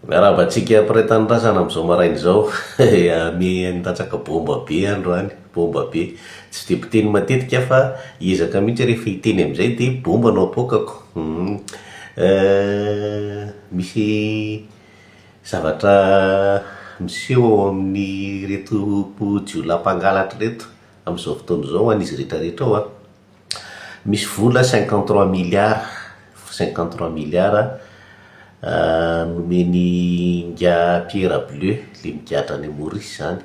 Miarahaba antsika mpiray tanindrazana amin'izao maraina izao. Nilatsaka bomba be androany, bomba be. Tsy dia mpiteny matetika aho fa hiezaka mihitsy rehefa hiteny amin'izay dia bomba no apoakako. Misy zavatra miseho ao amin'ireto jiolahy mpangalatra ireto amin'izao fotoana izao ho an'izy rehetra rehetra ao an. Misy vola 53 milliards, 53 milliards nomen'i Ingahy Pierre Bleu, le migadra any Maurice zany.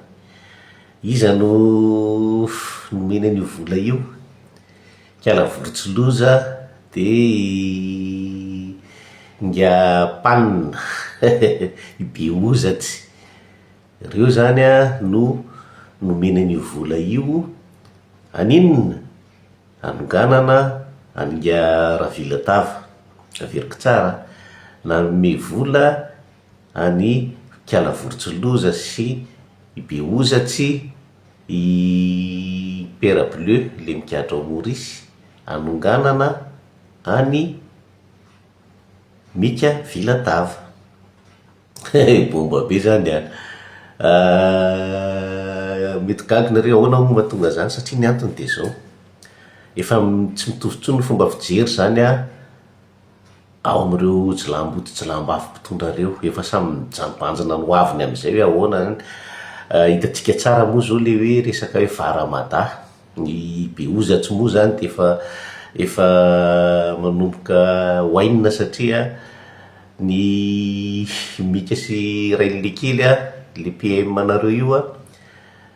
Iza no nomeny an'io vola io? Ikala Vorotsiloza de i Ingahy Pan, i Behozatsy. Ireo zany no nomeny an'io vola io. Haninona? Hanonganana an'ingahy Ravilatava. Averiko tsara an! Nanome vola an'i Ikala Vorotsiloza sy i Behozatsy i Père Bleu, le migadra ao Maurice, hanonganana an'i Mika Vilatava. He bomba be zany an! Mety gaga nareo ahoana moa mahatonga an'izany satria ny antony dia izao, efa tsy mitovy intsony ny fomba fijery izany an, ao amin'ireo jiolahimboto jiolahim-bavy mpitondra ireo, efa samy mijanjibanjina ny ho aviny amin'izay hoe ahoana an, hitantsika tsara moa izao ilay hoe resaka hoe vara mada, ny behozatsy moa izany dia efa efa manomboka oainina satria Ny Mika sy Rainilekely a, le PM nareo io a,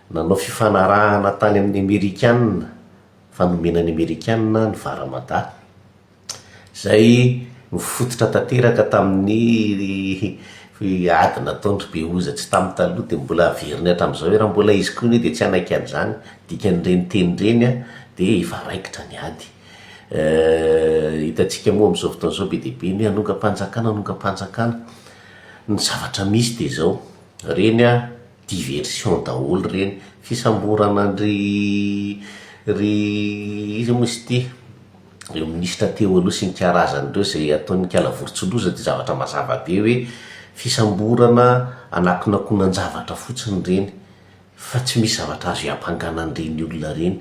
nanao fifanarahana tany amin'ny amerikana fa nomena ny amerikana ny vara mada, zay mifototra tanteraka tamin'ny ady nataon-dry Behozatsy tamin'ny taloha dia mbola averiny hatramin'izao hoe raha mbola izy koa anie dia tsy hanaiky an'izany, dikan'ireny teny ireny a dia efa raikitra ny ady. Hitantsika moa amin'izao fotoana izao be dia be ny hoe hanongam-panjakana, hanongam-panjakana. Ny zavatra misy dia izao, ireny an, diversion daholo ireny, fisamborana an-dry ry iza moa izy ity, ireo minisitra teo aloha sy ny karazany ireo izay ataon'ny Ikala Vorotsiloza dia zavatra mazava be hoe fisamborana anakonakonan-javatra fotsiny ireny fa tsy misy zavatra azo iampangana an'ireny olona ireny.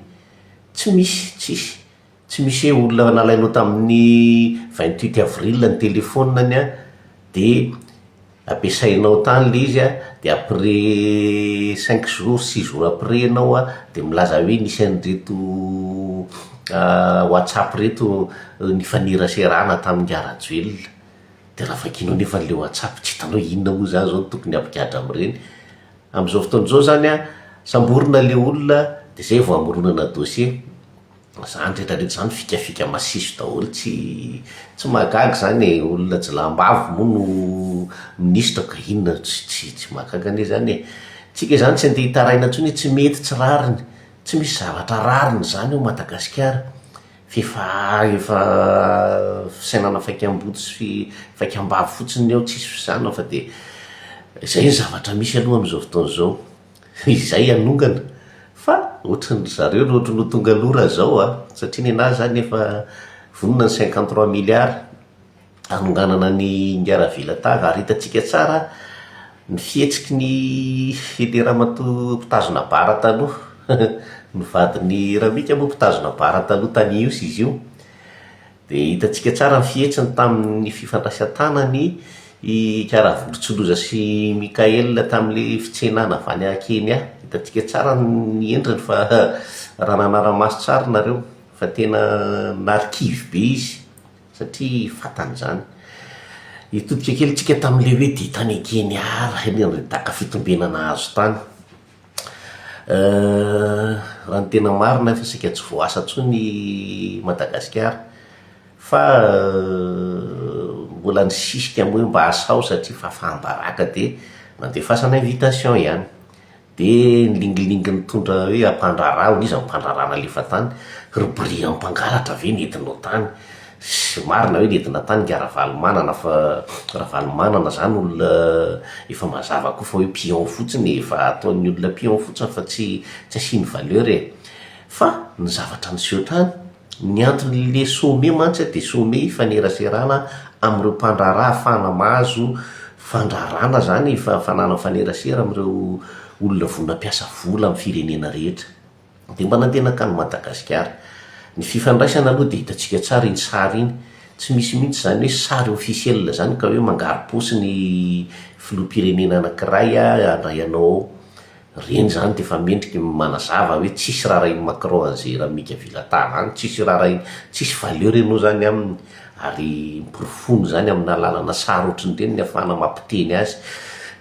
Tsy misy, tsisy. Tsy misy hoe olona nalainao tamin'ny 28 avril ny telephone-ny an, dia ampiasainao tany ilay izy an, dia après cinq jours, six jours après ianao an, dia milaza hoe nisy an'ireto whatsapp ireto nifaneraserana tamin'ingahy Rajoelina. Dia raha vakianao nefa ilay whatsapp, tsy hitanao hoe inona moa izany izao no tokony hampigadra amin'ireny. Amin'izao fotoana izao izany an, samborina ilay olona dia izay vao hamoronana dossier. Izany rehetra rehetra izany fikafika masiso daholo, tsy tsy mahagaga izany e, olona jiolahim-bavy moa no minisitra ka inona tsy tsy tsy mahagaga anie izany e. Tsika izany tsy andeha hitaraina intsony hoe tsy mety, tsy rariny, tsy misy zavatra rariny izany ao Madagasikara. F'efa efa fisainana faikam-body sy faikam-bavy fotsiny ny ao, tsisy fisainana fa dia izay ny zavatra misy aloha amin'izao fotoana izao. Izay hanongana fa ohatran'ny ry zareo no ohatran'ny ho tonga aloha raha izao an, satria nenaha izany efa vonona ny 53 milliards. hanonganana an'i Ingahy Ravelatava ary hitantsika tsara ny fihetsiky ny ilay ramatoa mpitazona bara taloha, ny vadin'i Ramika moa mpitazona bara taloha tany Ihosy izy io, dia hitantsika tsara ny fihetsiny tamin'ny fifandraisan-tanany i Ikaravolotsiloza sy Mickaël tamin'ilay fitsenana avy any Kenya, hitantsika tsara ny endriny fa raha nanara-maso tsara nareo fa tena narikivy be izy. Satria fantany izany. Hitodika kely tsika tamin'ilay hoe dia tany Kenya raha iny ny daka fitombenana azo tany. Raha ny tena marina efa saika tsy voaasa intsony i Madagasikara fa mbola nisisika moa hoe mba asao satria fahafaham-baraka dia nandefasana invitation ihany. Dia nilingilingy nitondra hoe ampandraharaha hono, iza no mpandraharaha nalefa tany? Ry Briand mpangalatra ve nentinao tany? Marina hoe nentina tany nga Ravalomanana fa Ravalomanana zany olona efa mazava koa fa hoe pion fotsiny e, efa ataon'ny olona pion fotsiny fa tsy tsy asiany valeur e. Fa ny zavatra niseho tany, ny anton'le sommet mantsy dia sommet ifaneraserana amin'ireo mpandraharaha ahafahana mahazo. Fandraharahana izany, fananana mifanerasera amin'ireo olona vonona hampiasa vola amin'ny firenena rehetra. Dia mba nandeha nankany Madagasikara. Ny fifandraisana aloha dia hitantsika tsara iny sary iny. Tsy misy mihitsy izany hoe sary officiel izany ka hoe mangaro-paosy ny filoham-pirenena anankiray handray anao ao. Ireny izany dia efa mendrika ny manazava hoe tsisy raharahian'i Macron an'izay Ramika Villatava any, tsisy raharahiany, tsisy valeur ianao izany aminy ary porofoiny izany amina alalana sary ohatran'ireny ny ahafahana mampiteny azy.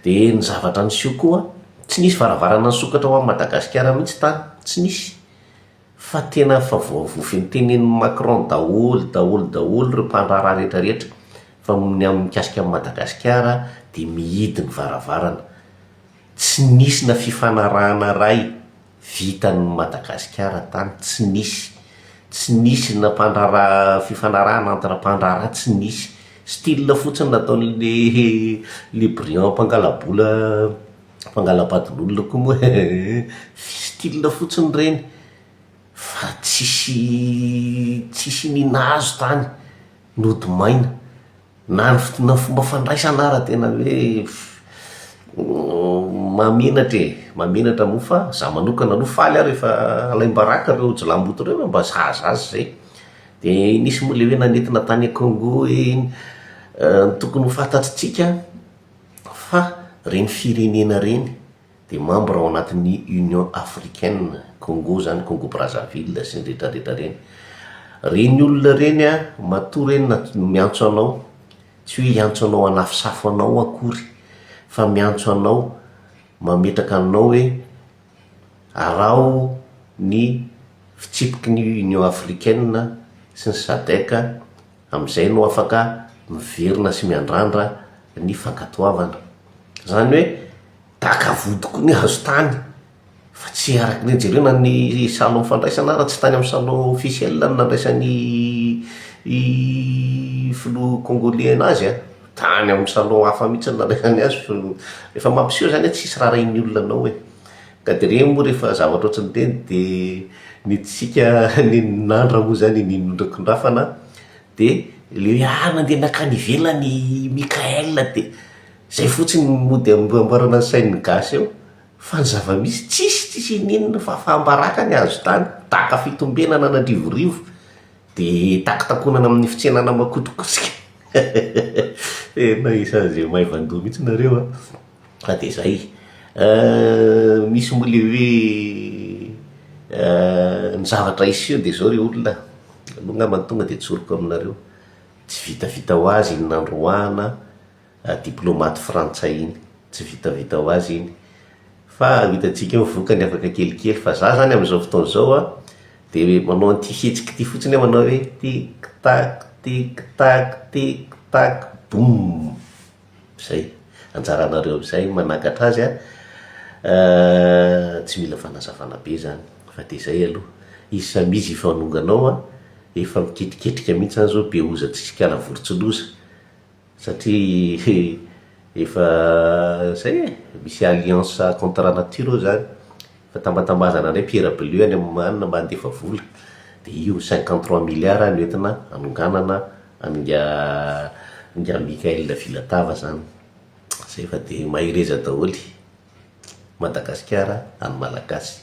Dia ny zavatra niseho koa, tsy nisy varavarana nisokatra ho an'i Madagasikara mihitsy tany, tsy nisy. Fa tena efa voafentenin'i Macron daholo daholo daholo ireo mpandraharaha rehetra rehetra fa ny amin'ny mikasika an'i Madagasikara dia mihidy ny varavarana. Tsy nisy na fifanarahana iray vitan'i Madagasikara tany, tsy nisy. Tsy nisy na mpandraharaha, fifanarahana entre mpandraharaha tsy nisy. Style fotsiny nataon'le le Briand mpangala-bola, mpangala-badin'olona koa moa e, style fotsiny ireny fa tsisy tsisy ninazo tany, nody maina. Na ny na fomba fandraisana ara tena hoe mahamenatra e, mahamenatra moa fa za manokana aloha faly aho rehefa alaim-baraka ireo jiolahimboto ireo mba sahaza azy zay. De nisy moa le hoe nanentina tany Congo hoe iny, ny tokony ho fantatritsika fa reny firenena reny dia membre ao anatin'ny Union Africaine, Congo zany, Congo Brazzaville sy ny retraretra reny. Reny olona reny an, matoa reny miantso anao, tsy hoe hiantso anao hanafosafo anao akory, fa miantso anao mametraka anao hoe araho ny fitsipiky ny Union Africaine sy ny Sadec, amin'izay ianao afaka miverina sy miandrandra ny fankatoavana. Izany hoe Daka vody koa ny azo tany fa tsy araka ny jereo na ny salon fandraisana ara tsy tany amin'ny salon officiel no nandraisan'ny i filoha congolais anazy a, tany amin'ny salon hafa mihitsy no nandraisany azy fa efa mampiseho zany hoe tsisy raharahian'ny olona anao e, ka de reny moa rehefa zavatra ohatran'ireny de ny antsika ny nandra moa zany ny nondrakondrafana de le hoe ah nandeha nankany ivelany i Mickaël de Zay fotsiny no mody amboamboarana ny sain'ny gasy eo fa ny zava-misy tsisy tsisy ininona fahafaham-baraka ny azo tany, daka fitombenana an'Andrivorivo de takotakonana amin'ny fitsenana makotrokotroka tena isan'izay maivan-doha mihitsy nareo a! Fa de zay, misy moa le hoe ny zavatra hiseho de zao ry olona, aleo angamba tonga de tsoriko aminareo, tsy vitavita ho azy iny nandroahana diplaomaty frantsay iny, tsy vitavita ho azy iny fa ho hitantsika eo ny vokany afaka kelikely fa za zany amin'izao fotoana izao an de manao an'ity fihetsika ity fotsiny aho manao hoe tic tac tic tac tic tac boum! zay, anjaranareo amin'izay manakatra azy an, tsy mila fanazavana be zany fa de zay aloha, izy samy izy hifanongana ao an, efa miketriketrika mihitsy zany zao be hoza tsisy kala vorontsiloza. Satria efa zay e, misy alliance contre nature eo zany, efa tambatambazana indray Pierre Bleu any amin'ny anona mba handefa vola, dia io 53 milliards no entina hanonganana an'ingahy ingahy Mickaël Villatava zany, zay fa dia mahereza daholo, Madagasikara an'ny Malagasy.